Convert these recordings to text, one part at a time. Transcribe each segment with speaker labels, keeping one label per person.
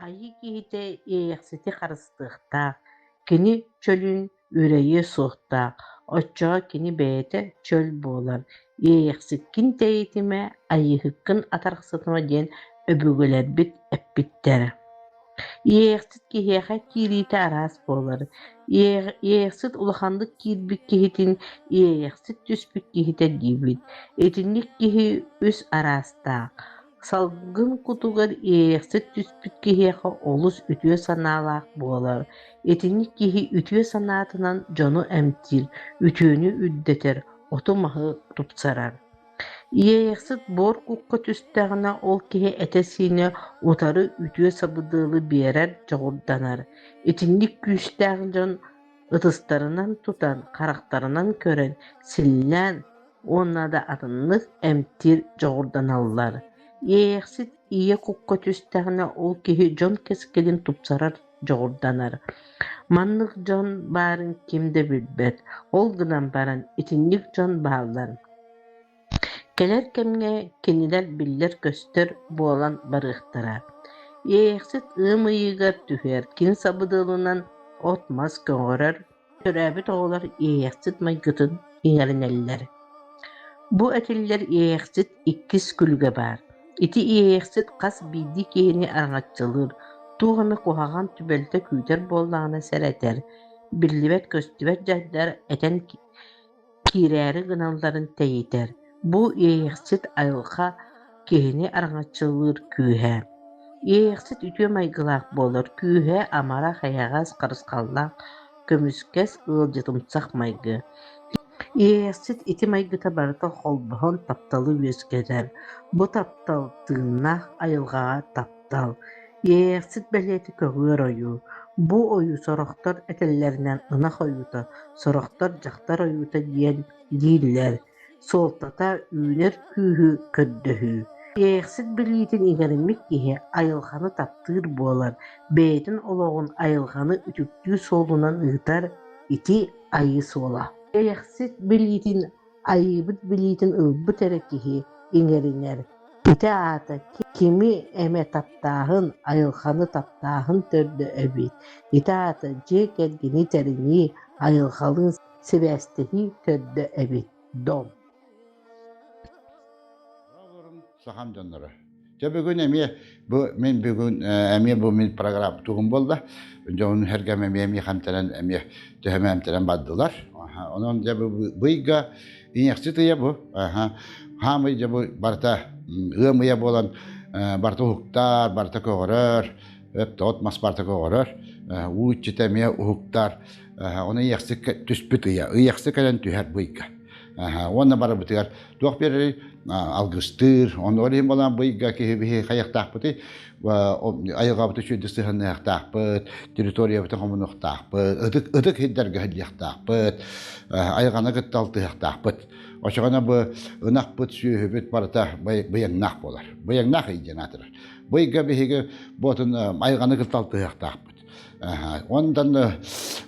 Speaker 1: Айыы киһитэ Иэйэхсити харыстыахтаах, кини чөлүн үрэйиэ суохтаах, оччоҕо кини бэйэтэ чөл буолар. Иэйэхсиккин тэйитимэ, айыыһыккын атарахсытыма диэн өбүгэлэрбит эппиттэрэ. Иэйэхсит киһиэхэ киириитэ араас буолар. Иэйэхсит улаханнык киирбит киһитин иэйэхсит түспүт киһитэ диибит. Итинник киһи үс араастаах. Салгын кутугар иэйэхсит түспүт киһиэхэ олус үтүө санаалаах буолар. Итинник киһи үтүө санаатынан дьону эмтиир, үтүөнү үрдэтэр, оту-маһы тупсарар. Иэйэхсит буор кукка түстэҕинэ, ол киһи этэ-сиинэ утары үтүө сабыдыалы биэрэр дьоҕурданар. Итинник күүстээх дьон ытыстарынан тутан, харахтарынан көрөн, силлээн уонна да атыннык эмтиир дьоҕурданаллар. Иэйэхсит ийэ кукка түстэҕинэ, ол киһи дьон кэскилин тупсарар дьоҕурданар. Маннык дьон баарын ким да билбэт, ол гынан баран итинник дьон бааллар. Кэлэр кэмҥэ кинилэр биллэр-көстөр буолан барыахтара. Иэйэхсит ыам ыйыгар түһэр, кини сабыдыалынан от-мас көҕөрөр, төрөөбүт оҕолор иэйэхсит майгытын иҥэринэллэр. Бу этиллэр иэйэхсит иккис күлүгэ баар. Ити иэйэхсит хас биирдии киһини араҥаччылыыр, туох эмэ куһаҕан түбэлтэ күүтэр буоллаҕына сэрэтэр, биллибэт-көстүбэт дьайдар этэн киирээри гыналларын тэйитэр. Бу иэйэхсит айылҕа киһини араҥаччылыыр күүһэ. Иэйэхсит үтүө майгылаах буолар, күүһэ амарах, эйэҕэс, харысхаллаах, көмүскэс, ыалдьытымсах майгы. Иэйэхсит ити майгыта барыта холбоһон тапталы үөскэтэр. Бу таптал тыыннаах айылҕаҕа таптал. Иэйэхсит бэлиэтэ көҕүөр ойуу. Бу ойуу сорохтор этэллэринэн ынах ойуута, сорохтор дьахтар ойуута диэн дииллэр. Суолтата үүнэр күүһү көрдөһүү. Иэйэхсит билиитин иҥэриммит киһи айылҕаны таптыыр буолар, бэйэтин олоҕун айылҕаны үтүктүү суолунан ыытар, ити айыы суола. Иэйэхсит билиитин айыыбыт билиитин ылбыт эрэ киһи иҥэринэр. Ити аата кими эмэ таптааһын, айылҕаны таптааһын төрдө эбит. Ити аата дьиэ кэргэни тэринии, айылҕалыын сибээстэһии төрдө эбит. Дом.
Speaker 2: Сахам дьонноро. Дьэ бүгүн эмиэ бу мин бүгүн эмиэ бу мин программа тугум буолла. Дьонун сэргэм эмиэ эмиэ хэмтэрэн эмиэ төһөмө эмтэрэн бардылар. Онон дьэ бу быйга иньэхсит ыйа бу. Хаамый дьэ бу барыта ыам ыйа буолан барыта уһуктар, барыта көҕөрөр, от мас барыта көҕөрөр, уу иччитэ эмиэ уһуктар. Ону ыйахсык түспүт ыйа. Ыйахсы кэлэн түһэр быйга. Уонна барыбытыгар туох биэрэрий алгыстыыр. Онно ол иһин буолан быйга киһи биһи хайыахтаахпытый айылҕабыты үчүгэйдик сыһыанныахтаахпыт, территориябытын хомунуохтаахпыт, ытык ытык сирдэргэ сылдьыахтаахпыт, айылҕаны кытта алтыһыахтаахпыт. Очоҕуна бу ынахпыт, сүөһүбүт барыта быйаҥнаах буолар. Быйаҥнаах ый диэн аатырар. Быйга биһиги буотун айылҕаны кытта алтыһыахтаахпыт. Онтон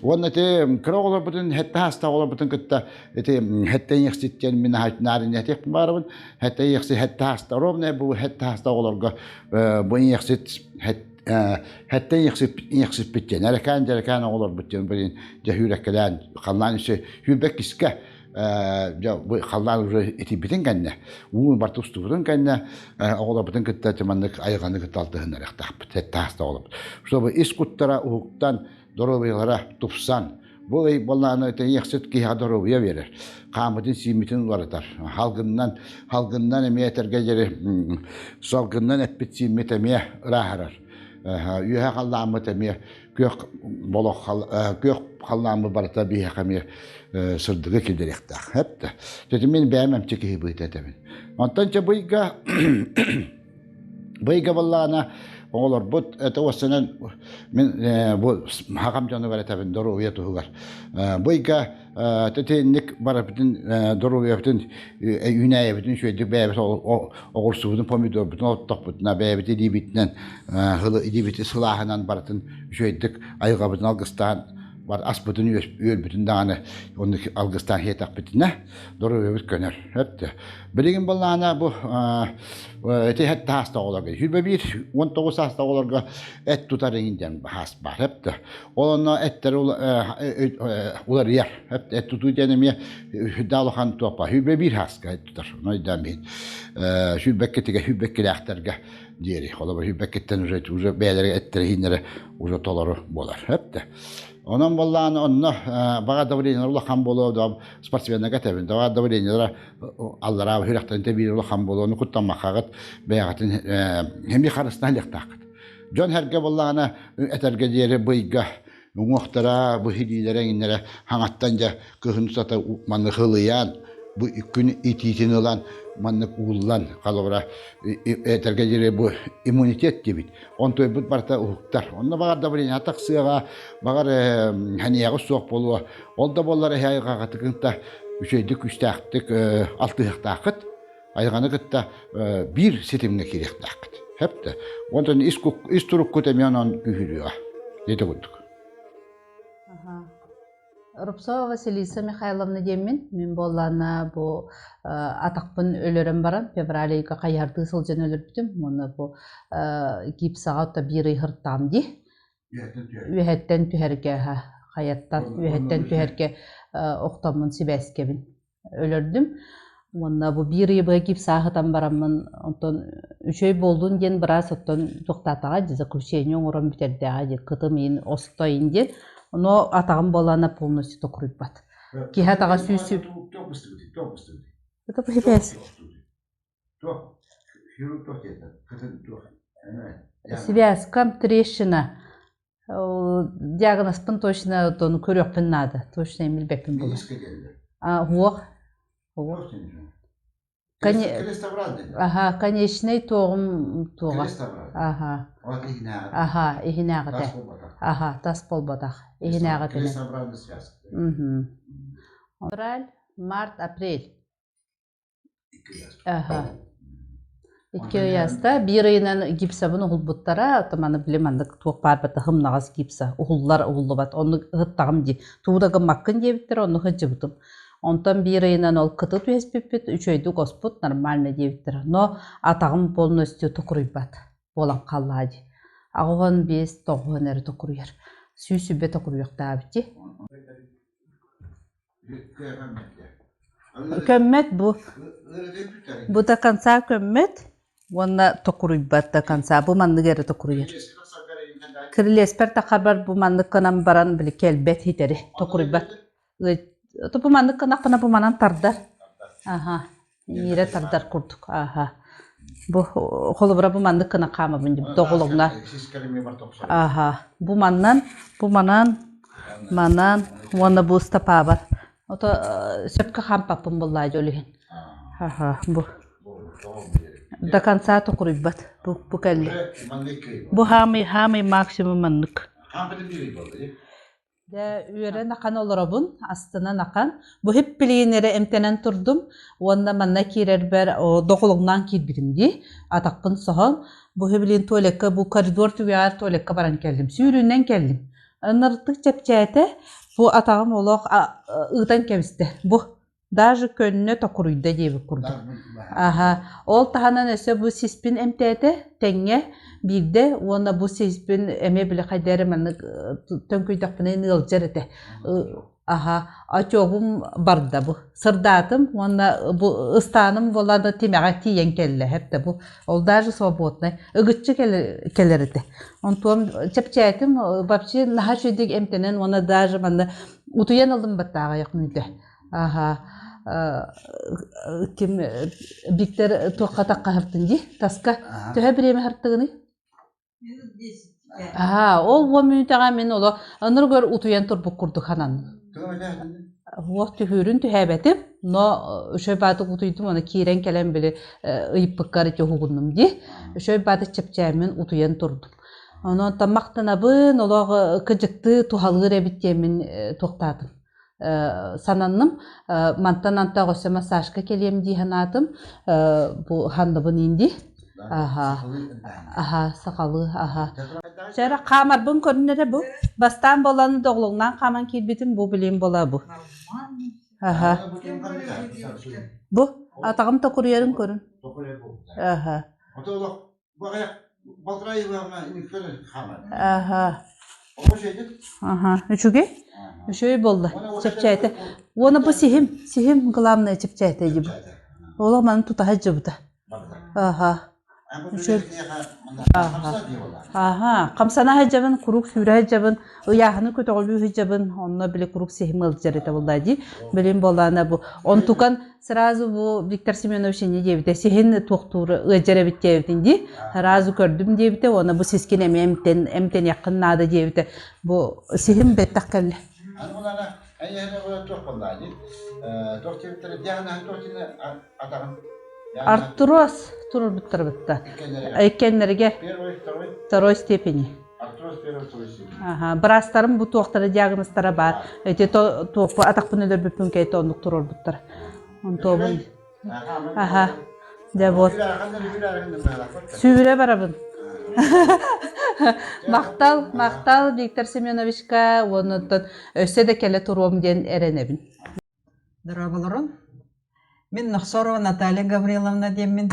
Speaker 2: уонна ити кыра оҕолорбутун хэтте хаастаах оҕолорбутун кытта ити хэтте иэхситтэн мин наарын этиэхпин баарабын хэтте иэхси хэтте хааста ровно бу хэтте хааста оҕолорго бу иэхсит хэтте иэхсиппит диэн эрэкээн дьэрэкээн оҕолорбут диэн блин дьэ хүүрэккэлээн халлаан үсэ хүүрбэк кискэ дьэ халлаан уже итийбитин кэннэ уу барыта устубутун кэннэ оҕолорбутун кытта маннык айылҕаны кытта алтыһыннарыахтаахпыт тааста оҕолорбут чтобы ис куттара уһуктан доруобуйалара тупсан бу ый буоллаҕына тэйиэхсит киһиэхэ доруобуйа биэрэр хааммытын сииммитин уларытар халгыннан халгыннан эмиэ этэргэ диэри салгыннан эппит сииммит эмиэ ырааһырар үөһэ халлааммыт эмиэ күөх болох күөх халлааммыт барыта биһиэхэ эмиэ сырдыгы киллэриэхтээх. Эптэ. Дьэ мин бэйэм эмчи киһи быыта этэбин. Онтон чэ быйга быйга баллаана оҕолорбут это уоссанан мин бу хахам дьонугар этэбин доруобуйа туһугар. Быйга тэтинник барабытын доруобуйабытын үүнээйэбитин үчүгэйдик бэйэбит оҕурсубутун помидорбутун оттохпутуна бэйэбит илиибитинэн илиибити сылааһынан барытын үчүгэйдик айылҕабытын алгыстаан. Бар аспытын үөрбүтүн даҕаны оннук алгыстаан хиэтэхпитинэ доруобуйабыт көнөр. Өттө. Билигин буоллаҕына бу ити эт тааста оҕолорго 21 19 саастаах оҕолорго эт тутар иҥин диэн хаас баар эптэ. Ол онно эттэр уларыйар. Эт тутуу диэн эмиэ үрдэ улахан туоппа. 21 хааска эт тутар. Ону өйдөөн биһин. Сүүрбэккитигэ сүүрбэккилээхтэргэ диэри. Холобур сүүрбэккиттэн уже уже бэйэлэрэ эттэрэ иһиннэрэ уже толору буолар. Эптэ. Онон буоллаҕына онно баҕа давлениелара улахан буолуо, спортсменнарга этэбин, баҕа давлениелара аллараа сүрэхтэрин тэбиир улахан буолуо, ону куттаммаккаҕыт бэйэҕитин эмиэ харыстаан иһиэхтааххыт. Дьон сэргэ буоллаҕына этэргэ диэри быйга уҥуохтара, бу илиилэрэ эҥиннэрэ хаҥаттан дьэ кыһын устата маннык ылыйан, бу күн итиитин ылан маннык ууллан холобура этэргэ диэри бу иммунитет диэбит онтуойбут барыта уһуктар. Онно баҕар давление тахсыаҕа, баҕар хэниэҕэ суох буолуо. Ол да буоллар эһэ айҕаҕытыгын да үчүгэйдик күүстээхтик алтыһыахтааххыт. Айҕаны кытта биир ситимҥэ киириэхтээххит. Хэптэ. Онтон ис, ис туруккут эмиэ онон күүһүрүөҕэ. Ити курдук.
Speaker 1: Рубцова Василиса Михайловна диэммин. Мин буоллаана бу атахпын өлөрөн баран февраль ыйга хайыһардыы сылдьан өлөрбүтүм. Уонна бу гипсаҕа ото биир ый һыртаам дии. Үөһэттэн түһэргэ хайаттан үөһэттэн түһэргэ охтоммун сибээскэбин өлөрдүм. Уонна бу биир ыйы быһа гипсааһытан бараммын, онтон үчүгэй буоллун диэн быраас оттон туохтаатаҕа дии, заключение оҥорон бүтэрдээҕэ дии, кытым иин остоин диэн. Но атаҕым буолаана полностью токуруйбат. Киһи атаҕа сүүс Это сибээс. Связкам трещина. Диагнозпын точно оттон көрүөхпүн наада. Точно билбэппин буолар. Уох. Аха, конечный туоҕум туоҕа. Аха. Аха, иһинээҕитэ. Аха, тас буолбатах. Иһинээҕитинэн. Февраль, март, апрель. Аха. Икки ый ааста. Биир ыйынан гипсабын уһулбуттара. Оттон маны били маннык туох баар барыта һымнаҕас гипса. Уһуллар, уһуллубат. Оннук ыһыттаҕым дии. Тугу да гыммаккын диэбиттэрэ, оннук сылдьыбытым. Онтон биир ыйынан ол кыты түһэспиппит, үчүгэйдик оспут, нормально диэбиттэрэ. Но атаҕым полностью токуруйбат буолан хааллаҕа дии. 85, 90 эрэ токуруйар. 120 токуруйуохтаабыт дии. Көммөт бу. Бу до конца көммөт уонна токуруйбат до конца. Бу маннык эрэ токуруйар. Кирилиэспэр тахарбар бу маннык гынан баран били кэлбэт хитэри токуруйбат. Бу маннык гынахпына бу манан тардар. Аха. Иирэ тардар курдук. Аха. Бу холобура бу маннык гына хаамабын дии доҕолоҥҥо. Аха. Бу маннан, бу манан, манан уонна бу ыстапаабар. Ото сөпкө хаампаппын буоллаа дьол иһин. Аха. Бу до конца токуруйбат. Бу бу кэллэ. Бу хаамый хаамый максимум маннык. Дьэ, үөрэн ахан олоробун, астынан ахан. Бу һиппилиин эрэ эмтэнэн турдум уонна манна киирэрбэр доҕолоҥноон киирбитим дии, атахпын соһон. Бу һибилиин туалекка, бу коридор түгэҕэр туалекка баран кэллим. Сүүрүүнэн кэллим. Ынырытык чэпчээтэ, бу атаҕым олох ыытан кэбистэ. Бу Даже көннө токуруйда диэбит курдук. Аха. Ол таһынан өссө бу сиспин эмтээтэ тэҥҥэ биирдэ уонна бу сиспин эмиэ били хайда эрэ маннык төҥкүйдэхпинэ ыалдьар этэ. Аха. Отёгум барда бу. Сырдаатым уонна бу ыстааным буолан тимэҕэ тиийэн кэллэ. Хэптэ бу. Ол даже свободный. Ыгыччы кэлэр этэ. Онтуом чэпчээтим вообще наһаа үчүгэйдик эмтэнэн уонна даже манна утуйан ылым баттааҕайах мүнүүтэ. Аха ким Виктор туохха таххаһыртын дии таска төһө бириэмэ хартыгыный? Аа, ол уон мүнүүтэҕэ мин оло оннугар утуйан турбут курдук хананным. Уох түһүүрүн түһээбэтим, но үчүгэй баатык утуйдум, аны киирэн кэлэн били ыйыппыккар ити уһугуннум дии. Үчүгэй баатык чэпчээммин утуйан турдум. Онон махтанабын, олох кыдьыктыы туһалыыр эбит диэммин туохтаатым. Сананным. Мантан антах өссө массажка кэлиэм дии санаатым. Бу ханныбын инди. Аха. Аха, сахалыы, аха. Чэ эрэ хаамарбын көрүнэрэ бу. Бастаан буолан доҕолоҥноон хааман киирбитим бу билим буола бу. Аха. Бу атаҕым токуруйарын көрүн. Аха. Аха. Аха. Үчүгэй? Үчүгэй буолла. Чэпчээтэ. Уонна бу сиһим, сиһим главное чэпчээтэ дии бу. Олох маны тутаһа дьыбыта. Аха. Аха, хамсана сылдьабын, куруук сүүрэ сылдьабын, ыйааһыны көтөҕөлүү сылдьабын, онно били куруук сиһим ыалдьар этэ буоллаа дии. Билин буоллаана бу. Онтукан сразу бу Виктор Семенович инньэ диэбитэ, сиһин туохтуур ыалдьар эбит диэбитин дии. Сразу көрдүм диэбитэ, уонна бу сискин эмиэ эмтэн эмтэниэххин наада диэбитэ. Бу сиһим бэттэх кэллэ. Артроз туруорбуттар бытта. Иккиэннэригэр второй степени. Аха, быраастарым бу туохтара диагнозтара баар. Ити туохпу атахпын өлөрбүппүн кэйте оннук туруорбуттар. Онтуобун. Аха. Дьэ вот. Сүүрэ барабын. Махтал, махтал Виктор Семеновичка уонна өссө да кэлэ туруом диэн эрэнэбин.
Speaker 3: Дорооболорун. Мин Нохсорова Наталья Гавриловна диэммин.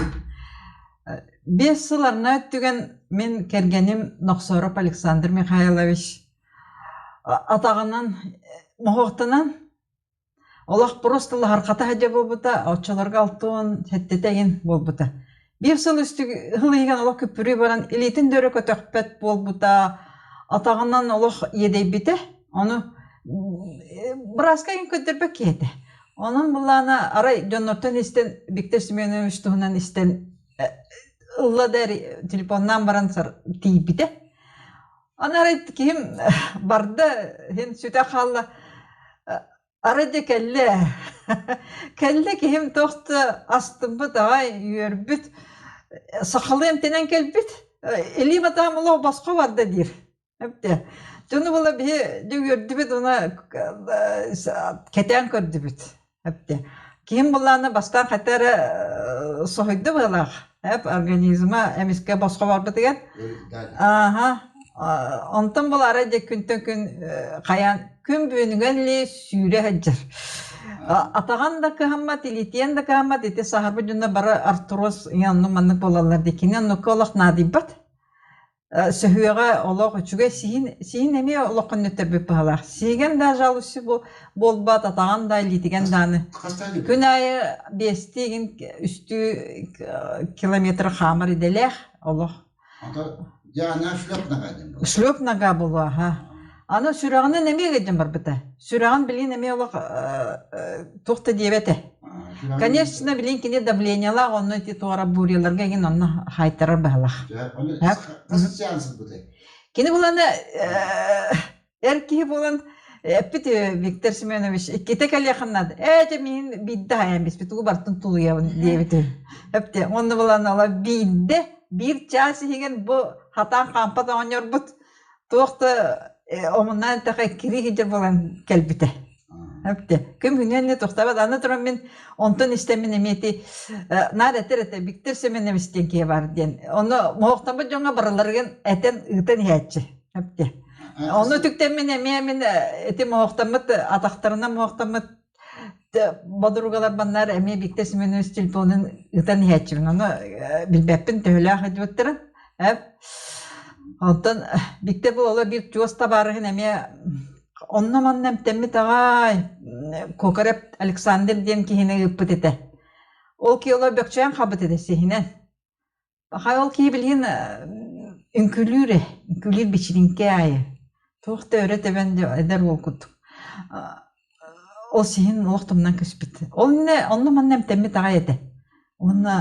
Speaker 3: 5 сыл арнаа өттүгэн мин кэргэним Нохсоров Александр Михайлович атаҕынан моһуохтанан Олох просто лаһырхата сылдьа буолбута, оччолорго 67-тэ игин буолбута. Биир сыл сыл иһигэр олох күппүрүү баран илиитин да өрө көтөхпөт буолбута, атаҕынан олох иэдэйбитэ. Ону бырааска игин көрдөрбөт киһи этэ. Онон былаана арай дьоннортон истэн Виктор Семенович туһунан истэн ылла да телефоннаан баран тиийбитэ. Аны арай киһим барда, иһин сүтэ хаалла. Арай дьэ кэллэ. Кэллэ киһим туох да астыммыт аҕай, үөрбүт. Сахалыы эмтэнэн кэлбит. Илиим атаам олох босхо барда диир. Эптэ. Дьону була биһи дьэ үөрдүбүт уна кэтээн көрдүбүт. Эптэ. Киһим буллаана бастаан хата эрэ соһуйда быһыылаах. Эп организма эмискэ босхо барбытыгар. Ааха. Онтон булаара дьэ күнтэн күн хайаан күн бүгүнүгэр ли сүүрэ сылдьар. Атаҕан да кыһаммат, илиитиэн да кыһаммат, ити саһарбыт дьоно бары артроз оннук маннык буолаллар дии. Кини оннукка олох наадыйбат. Сөһүөҕэ олох үчүгэй сиһин сиһин эмиэ олоххо өннөттөрбүт быһалаах. Сиигэн да жалуси буолбат, атаҕан да, илиитигэн дааны. Күн аайы биэстии игин үстүү километр хаамар идэлээх олох. Шлеп нога буолуо, аха. Аны сүрэҕинэн эмиэ ыалдьан барбыта. Сүрэҕин билигин эмиэ олох туох да диэбэтэ. Конечно, билигин кини давлениелаах, онно ити туора буряларга игин онно хаайтарар быһалаах. Кини буланы эр киһи буолан эппит Виктор Семенович иккитэ кэлиэхин наада. Ээ, дьэ миин биирдэ хайан биспит, тугу бартын тулуйабын диэбит. Эпте, онно булан ала биирдэ биир чаас иһигин бу хатаан хаампат оҕонньорбут туох да омуннаан эттэххэ кири сылдьар буолан кэлбитэ. Эптэ. Күн күнүн тохтообот. Аны туран мин онтон истэммин эмиэ ити наар этэр этэ Виктор Семенович диэн киһи бар диэн. Ону моһуохтаммыт дьоҥҥо барыларыгын этэн ыытан иһээччи. Эптэ. Ону үтүктэммин эмиэ мин ити моһуохтаммыт атахтарынан моһуохтаммыт Бодуругалар баннар эмиэ Виктор Семенович телефонун ыытан иһээччибин. Ону билбэппин төһөлөөх ыытыбыттарын. Онтон Виктор бу оло биир чуос табаарыһын эмиэ онно-манна эмтэммит аҕай Кокарев Александр диэн киһини ыыппыт этэ. Ол киһи оло бөкчөйөн хаалбыт этэ сиһинэн. Хай ол киһи билигин үҥкүүлүүр ээ, үҥкүүлүүр бичириҥкэ аайы. Туох да өрө тэбэн эдэр уол курдук. Ол сиһин олох тумнан көспүт. Ол иннэ онно-манна эмтэммит аҕай этэ. Уонна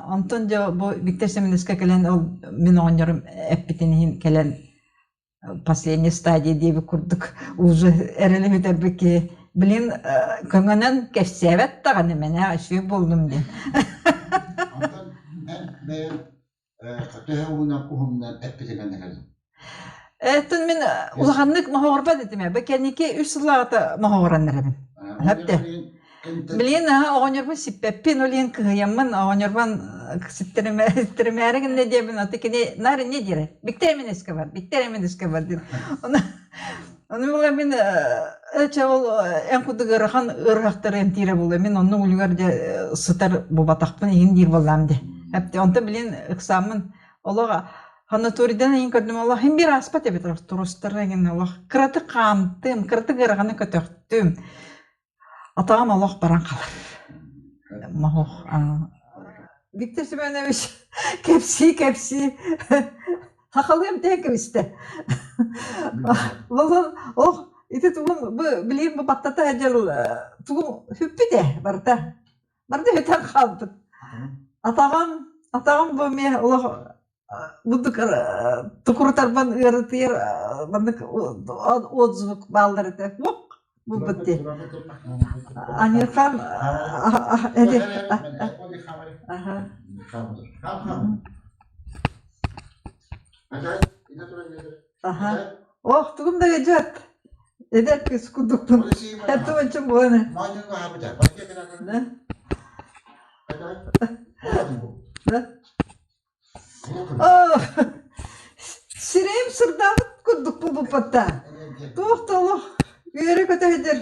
Speaker 3: онтон дьэ бу Виктор Семеновичка кэлэн ол мин оҕонньорум эппитин иһин кэлэн последняя стадия диэбит курдук уже эрэлим бүтэрбит киһи билин көҥөнөн кэпсээбэт даҕаны мэнэ үчүгэй буоллум диэн.
Speaker 2: Онтон эн бэйэҥ төһө уһунан уһуннан эппитинэн эһэлин?
Speaker 3: Эттэн мин улаханнык моһоҕорбат этим. Бу кэнники үс сыллааҕыта моһоҕорон эрэбин. Хэпте. Билигин оҕонньорбун сиппэппин, ол иһин кыһыйаммын оҕонньорбун ситтэримээри гынна диэбин, аты кини наар инньэ диирэ. Биктэр эминэскэ бар, биктэр эминэскэ бар диир. Ону ону була мин чэ ол эн курдук ыарахан ыарыһахтары эмтиирэ буолуо. Мин оннук үлүгэр дьэ сытар буолбатахпын иһин диир буоллаам дии. Онтон билигин ыксааммын олох санаторийдан иһин көрдүм олох иһин биир ааспат эбит турустар эҥин олох кыратык хаамтым, кыратык ыараханы көтөхтүм. Атаҕым олох баран хаалар. Моһох. Виктор Семенович кэпсии-кэпсии сахалыы эмтээн кэбистэ. Ол ох ити тугум бу билигин бу баттата сылдьар тугум сүппүт ээ барыта. Барыта сүтэн хаалбыт. Атаҕым атаҕым бу эмиэ олох Бурдук тукурутарбан ыарытыйар маннык отзвук бааллар этэ. Уох булбут дии. Аньыырхан эти Аха. Ох, тугум да дьэт. Эдэр кыыс курдукпун. Этим буолан. Да? Да? Сирэйим сырдаабыт курдук буолбуппатта. Туох да олох үөрэ-көтө сылдьар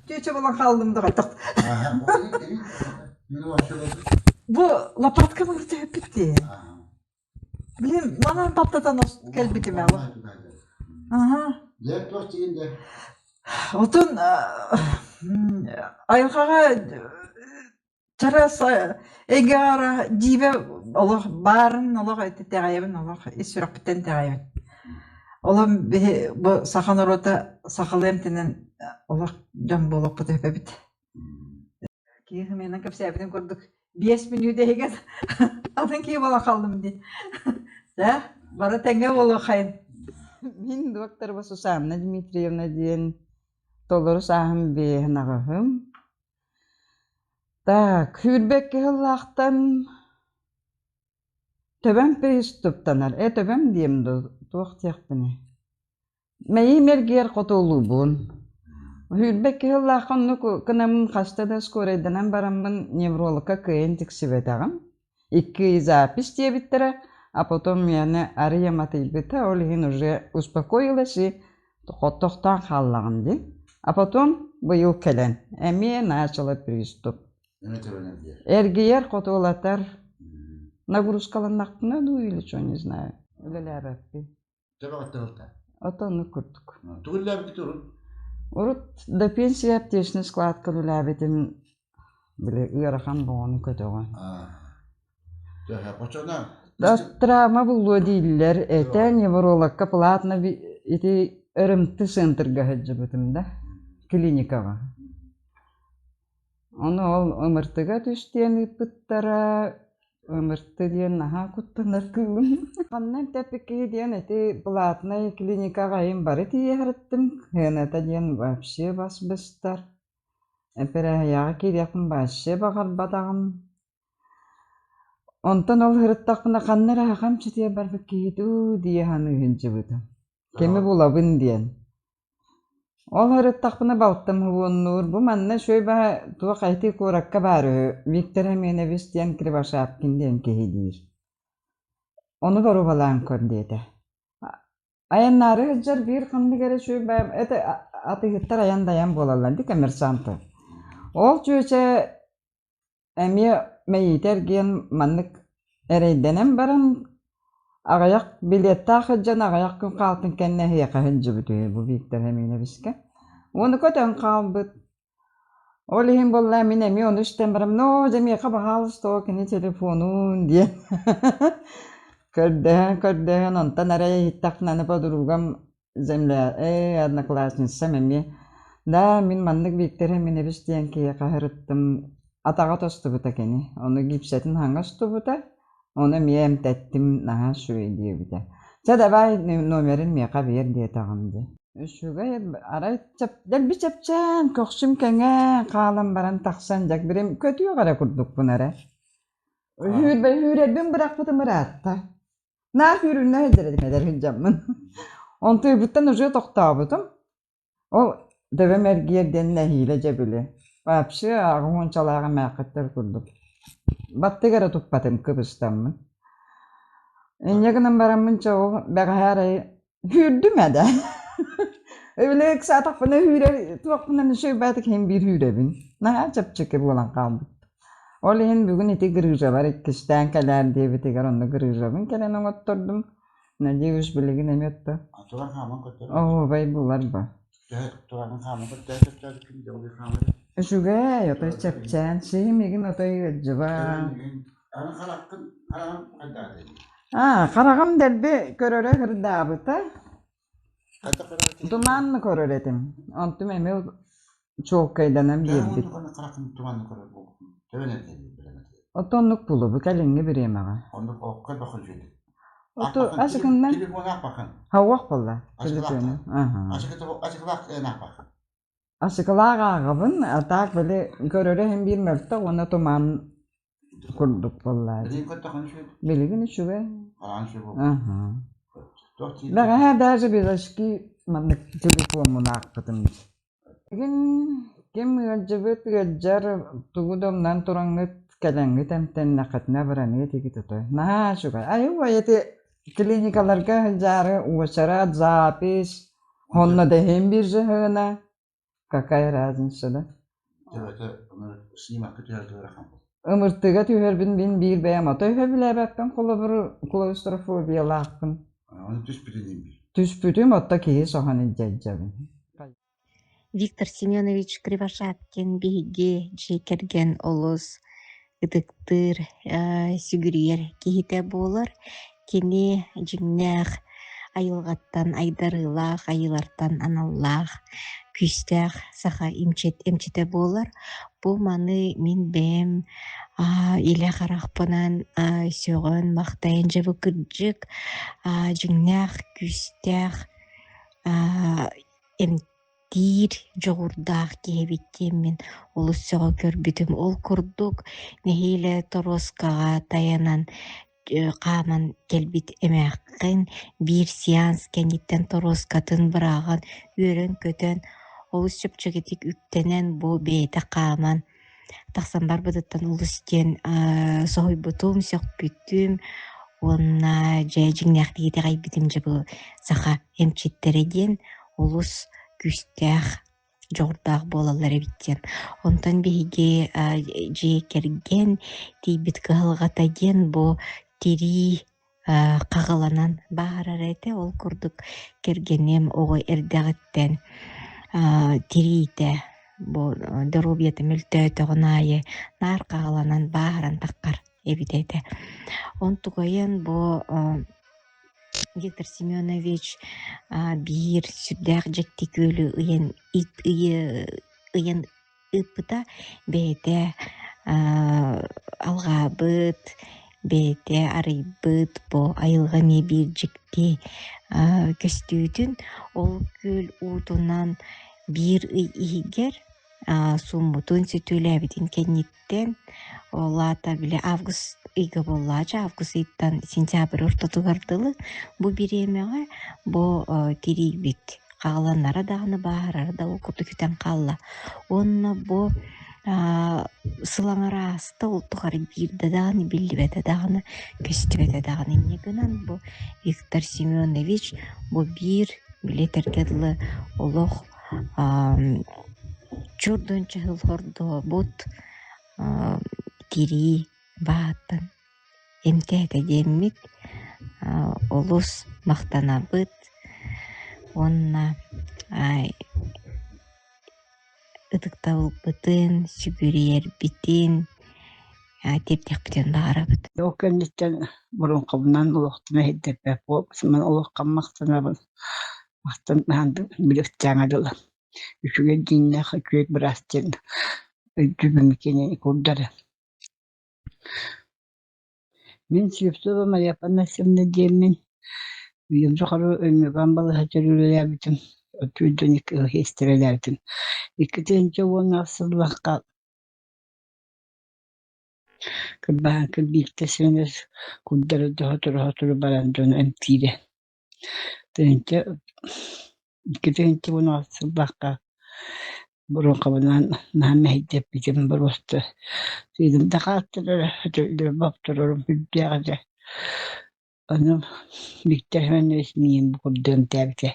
Speaker 3: чүөчэ буолан хааллым да хайдах. Бу лопатка маны түһүппүт дии. Блин, манан таптатан кэлбитим олох. Аха. Отон айылҕаҕа Чараас эйгэҕэ дьиибэ олох баарын олох итэҕэйэбин олох ис сүрэхпиттэн итэҕэйэбин. Олом биһи бу саха норуота сахалыы эмтэнэн олох дьон буолуохпут эбит. Киһи сымыйанан кэпсээбитин курдук 5 мүнүүтэ иһигэр атын киһи буолан хааллым дии. Да, бары тэҥҥэ буолуоххайын.
Speaker 4: Мин докторова Сусанна Дмитриевна диэн толору сааһым биэһин аҕыһым. Так, сүүрбэккэ сыллаахтан төбөм приступтанар. Ээ, төбөм диэм дуу, туох диэхпиний? Мэйиим эргийэр хотуолуубун. Сүүрбэккэ сыллаахха оннук гынаммын хаста да скорайданан бараммын неврологка кыайан тиксибэтэҕим. Икки ый запись диэбиттэрэ, а потом миэнэ арыйа матыйбыта, ол иһин уже успокоилась и тохтоон хааллаҕым дии. А потом быйыл кэлэн эмиэ начала приступ. Эргийэр, хотуолатар. Нагрузкаланнахпына дуу или что, не знаю. Үлэлээбэппин. Ото оннук курдук.
Speaker 2: Тугу үлэлээбиккит урут?
Speaker 4: Урут до пенсии аптечный складка үлэлээбитим били ыарахан боҕону көтөҕөн. Травма булуо дииллэр этэ неврологка платно ити РМТ центрга сылдьыбытым да клиникаҕа. Ону ол ымыртыга түс диэн ыыппыттара ымырты диэн наһаа куттанар кыылым. Ханна эмтэппит киһи диэн ити платнай клиникаҕа иһин бары тиийэ сырыттым. Сыаната диэн вообще бас быстар. Эпэрээһийэҕэ киириэхпин вообще баҕарбатаҕым. Онтон ол сырыттахпына ханна эрэ хам читиэ барбыт киһи дуу дии саныы сылдьыбытым. Кими булабын диэн. Ол сырыттахпына балтым уһуоннуур, бу манна үчүгэй баҕа туох ити куоракка баар үһү, Виктор Семенович диэн Кривошапкин диэн киһи диир. Ону боруобалаан көр диэтэ. Айаннаары сылдьар биир ханнык эрэ үчүгэй баҕа это атыыһыттар айан-дайан буолаллар дии коммерсанты. Ол чүөчэ Эмиэ мэйиитэ эргийэн маннык эрэйдэнэн баран аҕыйах билиэттээх сылдьан аҕыйах күн хаалтын кэннэ эһиэхэ сылдьыбыт үһү бу Виктор Семеновичка. Уонна көтөн хаалбыт. Ол иһин буолла мин эмиэ ону истэн баран ноо дьэ миэхэ баһаалыста оо кини телефонун диэн көрдөһөн көрдөһөн онтон арай иһиттэхпинэ аны подругам Земля ээ одноклассницам эмиэ да мин маннык Виктор Семенович диэн киһиэхэ сырыттым атаҕа тостубута кини ону гипсэтин хаҥа устубута ону эмиэ эмтэттим наһаа үчүгэй диэбитэ чэ давай номерын миэхэ биэр диэтэҕим дии үчүгэй арай дэлби чэпчээн көхсүм кэҥээн хаалан баран тахсан дьэ бирим көтүөх эрэ курдукпун эрэ үүрэрбин бырахпытым ыраатта Наар үүрүннэ сылдьар этим эдэр сылдьаммын. Онтуйбуттан уже тохтообутум. Ол төбөм эргийэр диэн нэһиилэ дьэ били. Вообще аҕыс уончалаах эмээххиттэр курдук. Баттык эрэ туппатым кыбыстаммын. Инньэ гынан бараммын чэ ол бэҕэһээ арай Үүрдүм ээ Били ыксаатахпына үүрэр туохпунан үчүгэйбээтик иһин биир үүрэбин. Наһаа чэпчэки буолан хаалбыт. Ол иһин бүгүн ити грыжабар иккистээн кэлээр диэбитигэр онно грыжабын кэлэн оҥоттордум. Надеюсь, билигин эмиэ отто.
Speaker 2: Туран хааман көрдөрөр.
Speaker 4: Оһуобай булар ба.
Speaker 2: Төһө туран хааман көрдөрөр чэпчээбиккин дьолуй хаамар.
Speaker 4: Үчүгэй, отой чэпчээн, сиһим игин отой ыалдьыбат.
Speaker 2: Аны хараххын хараҕын хайдаатый?
Speaker 4: Аа, хараҕым дэлби көрөрө ырдаабыта.
Speaker 2: Хайдах көрөр этиҥ?
Speaker 4: Туманны көрөр этим. Онтум эмиэ чуолкайданан
Speaker 2: Төһө
Speaker 4: биэрбит.
Speaker 2: уонна хараххын туманны көрөр буолбуккун? Төбөн эрдэлиир бириэмэтигэр.
Speaker 4: Оттон оннук булубу кэлиҥҥи бириэмэҕэ.
Speaker 2: Оннук окко бахын үчүгэй.
Speaker 4: Оту
Speaker 2: Аахпахын,
Speaker 4: асыкыннан
Speaker 2: телефон аахпахын.
Speaker 4: хауах буолла
Speaker 2: Ачыкылаах
Speaker 4: телефону. Аха.
Speaker 2: Ачыкылаах эн аахпахын.
Speaker 4: Асыкылаах ааҕабын, а так били көрөрө иһин биир мөлтөх уонна туман курдук буоллаа дии.
Speaker 2: Билигин көрдөххүнэ үчүгэй.
Speaker 4: Билигин үчүгэй.
Speaker 2: Хараҕын үчүгэй буолбут.
Speaker 4: Аха.
Speaker 2: Туох диир
Speaker 4: Бэҕэһээ даже без очки маннык телефоммун аахпытым. Билигин ким ыалдьыбыт ыалдьар тугу да умнан тураҥҥыт кэлэҥҥит эмтэннэххитинэ абыраныа этигит отой. Наһаа үчүгэй. Айуу ити клиникаларга сылдьаары уочарат, запись, Онно да иһин биир жыһыына, какая разница да?
Speaker 2: Төбөтө снимокка түһэргэ ыарахан буолла.
Speaker 4: Ымыртыга түһэрбин мин биир бэйэм отой сөбүлээбэппин холобур клаустрофобиялаахпын.
Speaker 2: Ону түспүтүн иһин биир.
Speaker 4: Түспүтүм отто киһи соһон илдьэдьэбин.
Speaker 5: Виктор Семенович Кривошапкин биһиги дьиэ кэргэн олус ытыктыыр, сүгүрүйэр киһитэ буолар. Кини дьиҥнээх айылҕаттан айдарыылаах, айыылартан аналлаах, күүстээх саха эмчитэ буолар. Бу маны мин бэйэм илэ харахпынан сөҕөн-махтайан дьэ бу кырдьык дьиҥнээх күүстээх эмтиир дьоҕурдаах киһи эбит диэммин олус сөҕө көрбүтүм. Ол курдук нэһиилэ торуоскаҕа тайанан хааман кэлбит эмээххин биир сеанс кэнниттэн торуоскатын бырааҕан үөрэн-көтөн олус чэпчэкитик үктэнэн бу бэйэтэ хааман тахсан барбытыттан олус диэн соһуйбутум, сөхпүтүм уонна дьэ дьиҥнээхтик итэҕэйбитим дьэ бу саха эмчиттэрэ диэн олус күүстээх дьоҕурдаах буолаллар эбит диэн. Онтон биһиги дьиэ кэргэн тиийбит кыһалҕата диэн бу тирии хаҕыланан бааһырар этэ. Ол курдук кэргэним оҕо эрдэҕиттэн тириитэ бу доруобуйата мөлтөөтөҕүн аайы наар хаҕыланан бааһыран таххар эбит этэ. Онтукайын бу Виктор Семенович биир сүрдээх дьикти күөлү ыйан ыйан ыыппыта бэйэтэ алҕаабыт, бэйэтэ арыйбыт бу айылҕа эмиэ биир дьикти көстүүтүн ол күөл уутунан биир ый иһигэр сууммутун, сөтүөлээбитин кэнниттэн Ол аата били август ыйга буоллаачы, август ыйтан сентябрь ортотугар дылы бу бириэмэҕэ бу тирийбит хааланара даҕаны бааһырара да ол курдук сүтэн хаалла. Уонна бу сылаҥар ааста ол тухары биирдэ даҕаны биллибэтэ даҕаны, көстүбэтэ даҕаны. Инньэ гынан бу Виктор Семенович бу биир били этэргэ дылы олох Чурдун чыһыл хордообут тирии баһыттан эмтээтэ диэммит олус махтанабыт уонна ытыктабылбытын, сүгүрүйэрбитин тиэрдиэхпитин баҕарабыт.
Speaker 6: Ол кэнниттэн муруҥхабынан олохтон иһирдэрбэт буолбутум олоххо махтанабын махтанаан билиэхтээҥэ дылы үчүгэй дьиҥнээх үчүгэй быраас диэн өйдүүбүн кини курдары. Мин Слепцова Мария Афанасьевна диэммин үйэм тухары Өймөкөөн балыыһатыгар үлэлээбитим, түүнтэн истэрэлээбитим. 2010 сыллаахха Кырбаһааҥкы биирдэ сэмээр курдары сотору-сотору баран дьону эмтиирэ. 2000 20 сыллаахха. Боруоҥкабынан наһаа мэһэйдэппитим боруоста сыыдам да хааттарара, бопторорум үрдээх этэ. Ону Виктор Иванович миигин бу курдук эмтээбитэ.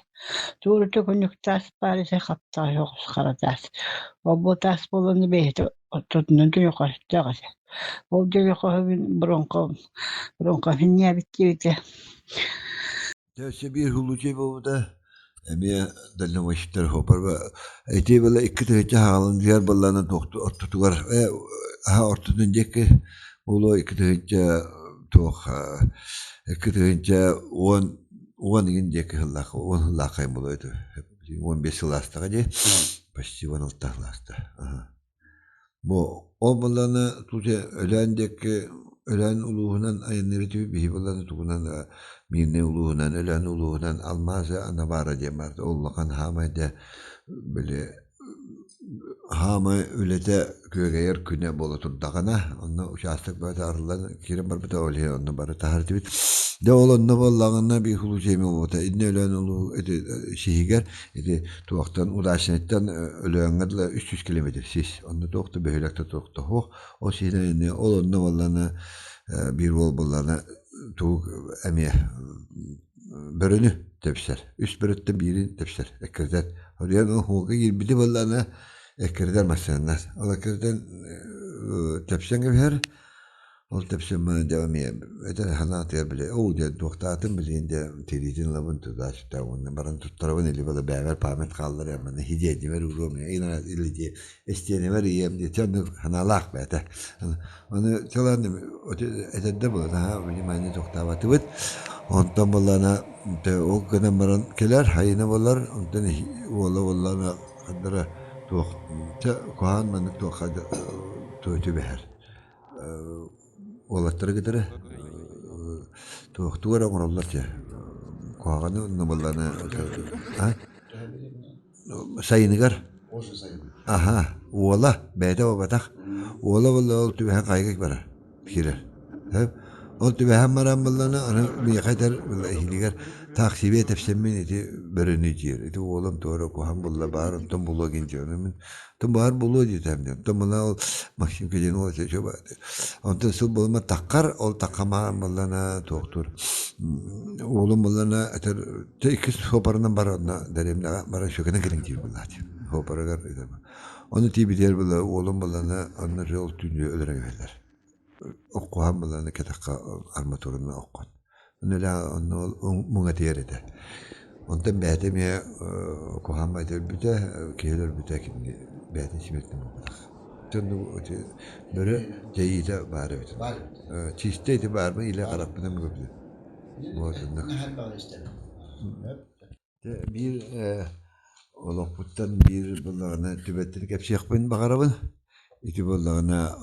Speaker 6: Туора күнүк таас баар этэ, хаптаҕай соҕус хара таас. Ол бу таас буолан бэйэтэ ортотунан дьойҕостоох этэ. Ол дьойҕоһу мин бронхо бронхо синньээбит диэбитэ.
Speaker 7: Дьэ, өссө биир случай буолбута эмиэ дальнобойщиктар ити была 2000 хаалынтыгар быллана ортотугар ортотун диэки буолуо 2000 туох 2010 10 игин диэки сыллаах 10 сыллааххайын буолуо ити 15 сыл аастаҕа дии почти 16 сыл ааста Бу ол буоллаҕына тутэ Өлөөн диэки Өлөөн улууһунан айанныыр этибит биһи буоллаҕына тугунан Мирнэй улууһунан Өлөөн улууһунан Алмазы Анабара диэн баар ол улахан хаамай дэ били хаамай үлэтэ күөгэйэр күнэ буола турдаҕына онно учаастак бөҕөтө арыллан киирэн барбыта ол иһин онно бары таһар этибит дьэ ол онно буоллаҕына биир случай эмиэ буолбута иннэ Өлөөн улуу ити сиһигэр Ити туохтан удачнайтан Өлөөҥҥө дылы 300 километр сис. Онно туох да бөһүөлэк да туох да суох. Ол сиһинэн ол онно буоллаҕына биир уол буоллаҕына тугу эмиэ бөрөнү тэпсэр. Үс бөрөттөн биирин тэпсэр эккирэтэр. Оруйан уһуга киирбити буоллаҕына эккирэтэр массыынанан. Ол эккирэтэн тэпсэн кэбиһэр. Ол тэпсэммин дьэ эмиэ этэр санаатыгар били оо диэн туохтаатым билигин дьэ тириитин ылабын туда-сюда уонна баран туттарабын или бала бэйэбэр память хаалларыам манна хидиэтибэр уруом или дии истиэнэбэр ийэм дии оннук санаалаах бэйэтэ ону чалан этэрдэ буолан наһаа внимание тохтообатыбыт онтон буоллаҕына ол гынан баран кэлэр хайына буолар онтон уола буоллаҕына хандара туох чэ куһаҕан маннык туохха түбэһэр уолаттары кытары туохтуу эрэ оҥороллор дии куһаҕаны ныбылланы сайыныгар аһа уола бэйэтэ буолбатах уола буолла ол түбэһэн хайга барар киирэр ол түбэһэн баран буоллаҕына аны миэхэ этэр иһигэр таах сибиэ тэпсэммин ити бөрөнү диир ити уолум туора куһаҕан булла баар онтон булуо гин диэн мин Оттон баар буолуо диэтэм диэн. Оттон мына ол Максимка диэн уол этэ Онтон сыл буолма таххар, ол таххамаан буоллана туохтуур. Уолум буоллана этэр иккис суопарынан бар онно дэриэбинэҕэ баран сүкэнэн кэлин диир буоллаати. Суопарыгар Ону тиийбитигэр буолла уолум буоллана онно ол түүнү өлөрөн кэбиһэллэр. Оккуһан былааны кэтэххэ арматураны оккон. Онно муҥатыйар этэ. Онтон бэйэтэ эмиэ куһаҕан баҕайы өлбүтэ, киһи өлөрбүтэ кинини бэйэтин симэлитэн буолбатах. Бөрө дьайыыта баар эбит. Чиистэ ити баарбын илэ харахпынан көрбүтүм. Биир олохпуттан биир буоллаҕына түбэлтэни кэпсиэхпин баҕарабын. Ити буоллаҕына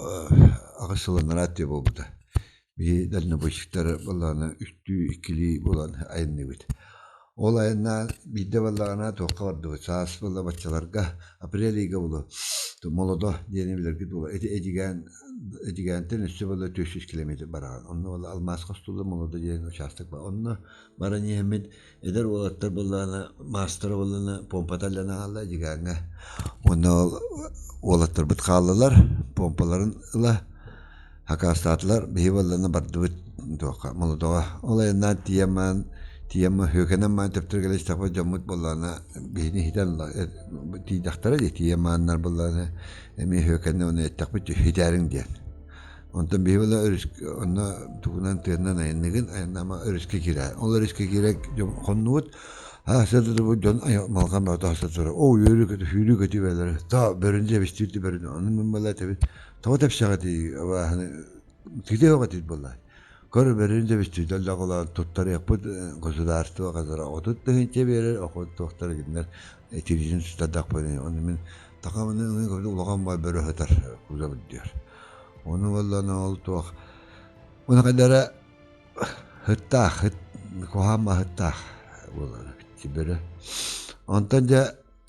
Speaker 7: аҕыс сыл анараа өттүгэр буолбута. Биһи дальнобойщиктар буоллаҕына үстүү, иккилии буолан айанныыбыт. Ол айаннаан биирдэ буоллаҕына туохха бардыбыт, саас буолла баччаларга апрель ыйга буолуо Молодо диэни билэргит буолуо. Ити Эдьигээн Эдьигээнтэн өссө буолла 400 километр бараҕын. Онно буолла алмаас хостууллар Молодо диэн учаастак баар. Онно баран иһэммит Эдэр уолаттар буоллаҕына, маастара буоллаҕына помпата ыллан аҕалла Дьигээҥҥэ. Уонна ол уолаттарбыт хааллылар, помпаларын ыла хакаастаатылар. Биһи буоллаҕына бардыбыт туохха Молотоҕо. Ол айаннаан тиийэн баран, тиийэн Һүөкэнэн баран төптөрү кэлэ истэхпит дьоммут буоллаҕына биһини иһитэн тиийдэхтэрэ дии тиийэн бараннар буоллаҕына эмиэ Һүөкэнэ уонна эттэхпит иһитээриҥ диэн. Онтон биһи була өрүс онно тугунан тыаннан айанныгын айаннаама өрүскэ киирэ. Ол өрүскэ киирэ дьон хоннубут. Ааса дьон малган баата ааса турар. Оо үөрүү көтүү сүүрүү көтүү бэлэр. Та бөрүн дьэбистиир бөрүн. Ону мин була этэбин. Тоҕо тэпсэҕитий абааһыны кити оҕотит буолла. Көр бөрүн дьэбистиир доллоҕолоон туттарыахпыт государство казара 30 тыһыынча биэрэр охот туохтар гиннэр тиритин туттардахпын ону мин такаманы улахан бай бөрө сытар кузабыт диэр. Ону буоллаҕына ол туох уна хайдара ыттаах ыт куһаҕан ыттаах буолар эбит бөрө. Онтон дьэ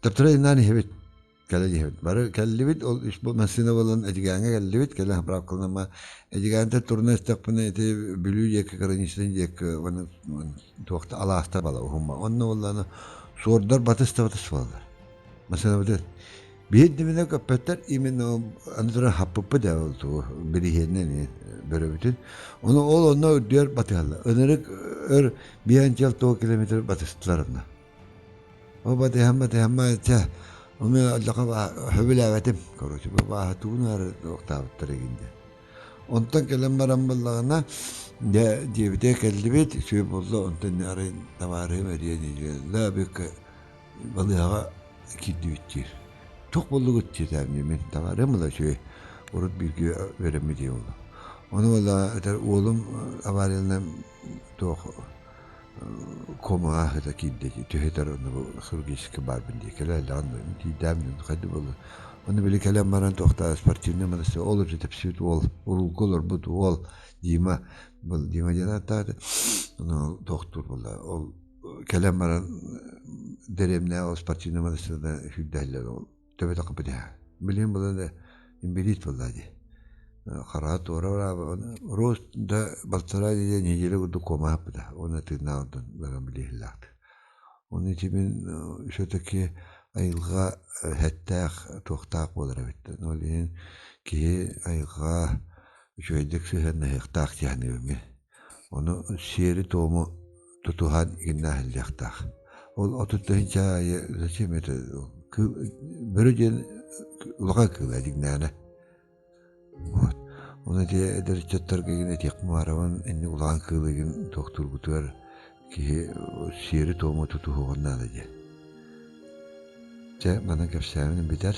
Speaker 7: төптөрө инаан иһэбит кэлэн иһэбит. Бары кэллибит ол үс массыына буолан Эдьигээҥҥэ кэллибит кэлэн заправкаланама Эдьигээнтэн турунан истэхпинэ ити Бүлүү диэки границатын диэки уонна туохта алаастар бала уһумма. Онно буоллаҕына суордар батыс да батыс буолаллар. Массыынабытын. Биһирдиминэ көппөттөр именно аны туран хаппыппыт ээ ол тугу бириһиэннэн бөрөбүтүн. Ону ол онно үрдүгэр батыһаллар. Ынырык өр биэн чел 1 километр батыстылар онно. Ол батыһан батыһан чэ ону аллаха хөбүлээбэтим короче бу бааһы тугун аары туохтаабыттар игин диэн. Онтон кэлэн баран буоллаҕына, дьэ дьиэбитигэр кэллибит, үчүгэй буолла, онтон арай табаарыһым эрийэн илиэллэ бүккэ балыыһаҕа киирдибит диир. Туох буоллугут диэтэм дии мин табаарыһым ыла үчүгэй, урут бииргэ үөрэммит ийэ буолла. Ону буолла этэр уолум авариянан туох комаҕа ыта киирдэ дии, түһэтэр онно бу хирургическай баарбын дии, кэлэ эллэҕин тиийдээм дьон хайда буолла. Ону били кэлэн баран туохтаа спортивный монастырь ол үрдү тэпсибит уол, уруулга олорбут уол Дима, был Дима диэн ааттаата, ону туохтуур буолла, ол кэлэн баран дэриэбинэ ол спортивный монастырьда сүүрдэһэллэр ол төбөтө хапытыһа. Билигин буолан да инбэлиит буолла дии. Хараҕа туора бараабы, рост да балтараа неделя курдук кома хаппыта, уонна тыыннаах ордон баран билиһиллээхтик. Ону ити мин все-таки айылҕа эттээх, туохтаах буолар эбит. Ол иһин киһи айылҕа үчүгэйдик сыһыаннаһыахтаах дии саныыбын мин. Ону сиэри-туому тутуһан игиннээһиллиэхтээх. Ол 30 тыһыынча аайы зачем это кыыл бөрө диэн улахан кыыл дьиҥнээнэ. Вот. Ону ити эдэр ыччаттарга игин этиэхпин баҕарабын инник улахан кыыл игин туохтуургутугар киһи сиэри-туому тутуһуоҕун наада диэн. Чэ, манан кэпсээмин бүтэр.